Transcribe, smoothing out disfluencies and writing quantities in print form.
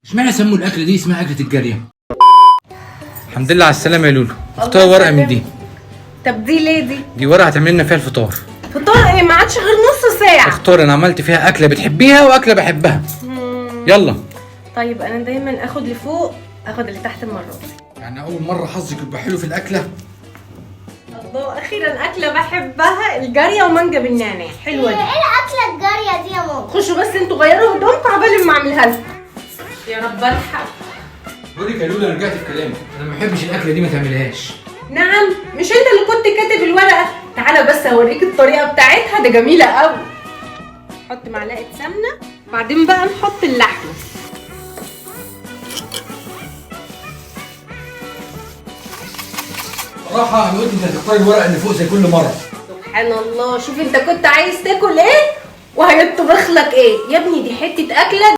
اشمعنى سموا الاكلة دي اسمها اكله الجارية؟ الحمد لله على السلامة يا لولو. اختار ورقة من دي. طب دي ليه دي؟ دي ورقة هتعمل لنا فيها الفطار. فطار ايه؟ ما عادش غير نص ساعة. اختار، انا عملت فيها اكله بتحبيها واكله بحبها. يلا. طيب انا دايما اخد اللي فوق، اخد اللي تحت المرة دي. يعني اول مرة حظك يبقى حلو في الاكلة. الله، اخيرا اكله بحبها، الجارية ومانجا بالنعناع. حلوة دي. ايه الاكلة الجارية دي يا ماما؟ خشوا بس انتوا غيروا هدومكم عبال ما اعملها لكم. يا رب الحق. بقول لك يا لولو، انا رجعت في كلامي، انا ما بحبش الاكلة دي، ما تعملهاش. نعم، مش انت اللي كنت كاتب الورقة؟ تعالى بس اوريك الطريقة بتاعتها، ده جميلة قوي. نحط معلقه سمنه، بعدين بقى نحط اللحمة. صراحة انا قلت انت هتختاري الورقة اللي فوق زي كل مرة. سبحان الله، شوف انت كنت عايز تاكل ايه وهيطبخ لك ايه يا ابني. دي حتة اكله.